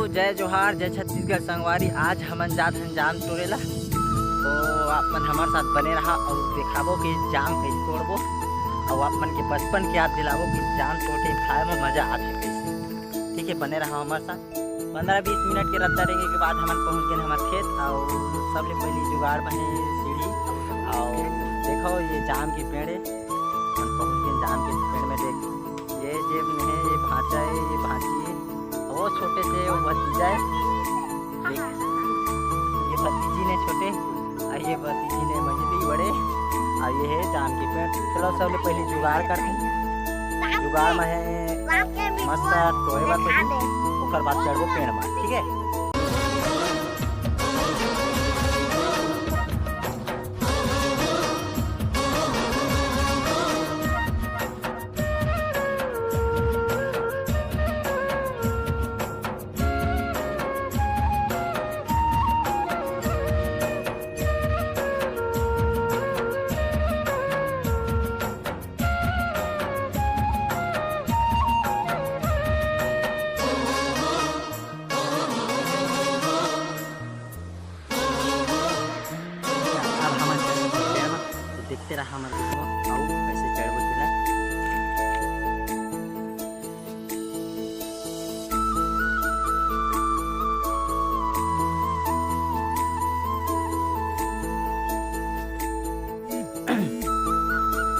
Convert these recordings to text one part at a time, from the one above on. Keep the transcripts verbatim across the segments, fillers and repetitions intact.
तो जय जोहार, जय छत्तीसगढ़ संगवारी। आज हमन जात हन जाम तोड़े ला, तो आप मन हमर साथ बने रहा और देखाबो कि जाम कैसे तोड़बो। और आप मन के बचपन के याद दिलाबो कि जाम तोड़ के खाए में मजा आथे कैसे। ठीक है, बने रहा हमर साथ। पंद्रह बीस मिनट के रद्दा रेंगे के बाद हमन पहुंच गए हमर खेत। और सबले पहली जुगाड़ में है सीढ़ी। और देखो, ये जाम के पेड़ है, हम पहुंच गए जाम के पेड़ में। देख, ये जेब में है, ये भांचा है, ये भांची है, वो छोटे से वो भतीजा है। देख, ये भतीजी ने छोटे, और ये भतीजी ने मझली बड़े, और ये है जाम के पेड़। चलो, सबले पहले जुगाड़ करते हैं। जुगाड़ में है मस्त टोए बर कुछ, ओकर बाद चढ़बो पेड़ में, ठीक है। अब हमन चढ़बो पेड़ म, तो देखते रहा हमर video, अउ कैसे चढ़बो तेला।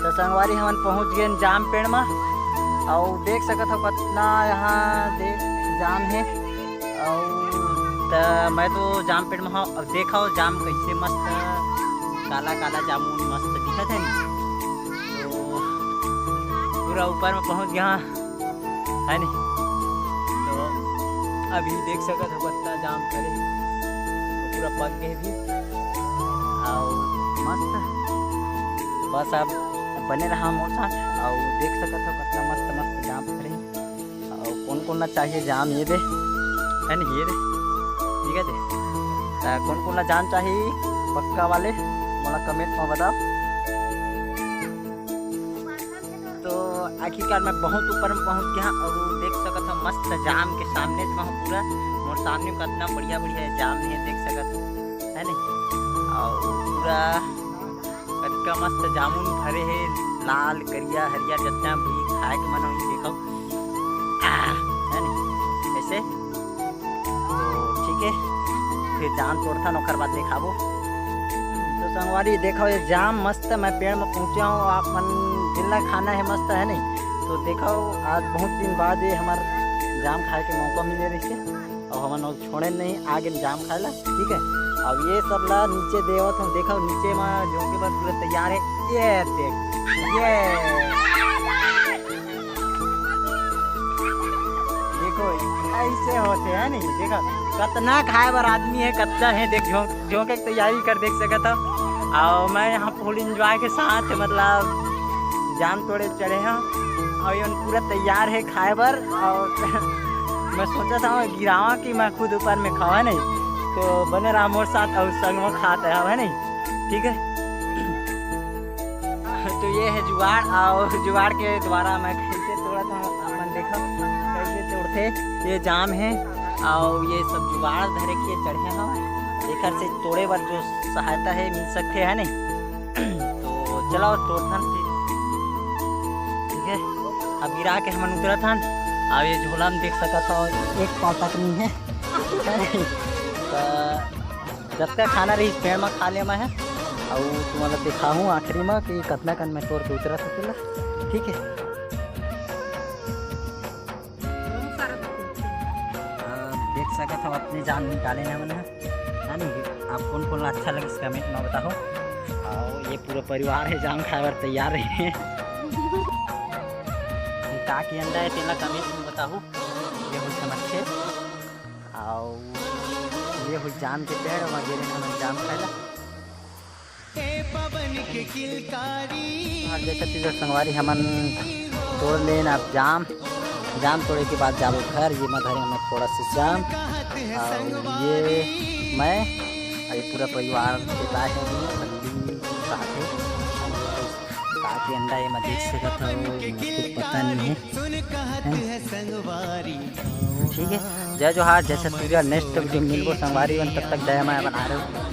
तो संगवारी, हमन पहुंच गए जाम पेड़ म, अउ देख सकत हो कितना यहाँ देख जाम है। अउ त मैं तो जाम पेड़ में हूँ। अब देखो जाम कैसे मस्त काला काला जामुन मस्त दिखत है नी। तो पूरा ऊपर में पहुँच गया, है नी? तो अभी देख सकत हो कितना जाम फरे, तो पूरा पक गए भी। अउ मस्त, बस अब बने रहा मोर साथ, अउ देख सकत हो कितना मस्त मस्त जाम फरे। अउ कोन कोन ला चाहिए जाम, ये दे, है नी, ये दे, ठीक है दे। त कोन कोन ला जाम चाहिए पक्का वाले, मोला comment में बताओ। तो आखिरकार मैं बहुत ऊपर में पहुंच गया, और देख सकत हो मस्त जाम के सामने में हूँ पूरा, मोर सामने में कितना बढ़िया बढ़िया जाम है, देख सकत हो, है नी? और पूरा कतका मस्त जामुन फरे हे, लाल, करिया, हरियर, जतना भी खाए के मन होही, देखो। आह, है नी? ऐसे? तो ठीक है, फिर जाम तोड़थन, ओकर बाद देखाबो। तो संगवारी, देखो, ये जाम मस्त, मैं पेड़ में पहुँचे हूँ, आप मन जिला खाना है, मस्त है नी? तो देखो, आज बहुत दिन बाद ये हमार जाम खाए के मौका मिले रहिसे। अउ हमन अउ छोड़े नहीं, आगे जाम खाए ला, ठीक है। अब ये सब ला नीचे देवत हूँ, देखो नीचे में झोंके बर पूरा तैयार है। ये देख, ये देखो, ऐसे होते हैं नहीं, देखो कितना खाए बर आदमी है, कच्चा है, देख झोंक झोंके के तैयारी कर देख सकत हो। और मैं यहाँ full enjoy के साथ, मतलब, जाम तोड़े चढ़े हैं और ये पूरा तैयार है खाए बर। और मैं सोचा था मैं गिरावा कि मैं खुद ऊपर में खावा नहीं, तो बने रहा मोर साथ और संग में खात है, है नहीं? ठीक है। तो ये है जुगाड़, और जुगाड़ के द्वारा मैं कैसे तोड़ा था, अपन देखो कैसे तोड़ते। ये जाम है और ये सब जुगाड़ धरे के चढ़े हम, एकर से तोड़े बर जो सहायता है मिल सकते है नहीं। तो चलो तोड़थन फिर, ठीक है। अब गिरा के हमन उतरत हन। अब ये झोला में देख सकत हो एक पाव तक नहीं है। तो जतका खाना रही पेड़ में खा ले मैं है। और तुम्हारा दिखाऊँ आखिरी में कि कितना कन मैं तोड़ के उतरा सकेला, ठीक है। हाँ, देख सकत हो अपने जाम निकाले ना मन है। है नी? आप कोन कोन ला अच्छा लगिस comment में बताओ। और ये पूरा परिवार है जाम खाए बर तैयार है। ये का के अंडा है तेला comment में बताओ। ये हो समझ के। और ये हो जाम के पेड़ वगैरह हमन जाम खाए ला। हाँ, जय छत्तीसगढ़ संगवारी, हमन तोड़ लेन अब जाम। जाम तोड़े के बाद जाबो घर। ये मैं धरे हमन थोड़ा सा जाम, और ये मैं, और ये पूरा परिवार के पाए हैं, ये बल्ली साथ है। का के अंडा ये मैं देख सकत हूँ, ये मैं कुछ पता नहीं है, हैं? ठीक है। जय जोहार, जय छत्तीसगढ़। नेक्स्ट वीडियो मिलबो संगवारी मन, तब तक दया माया बना रहे हो।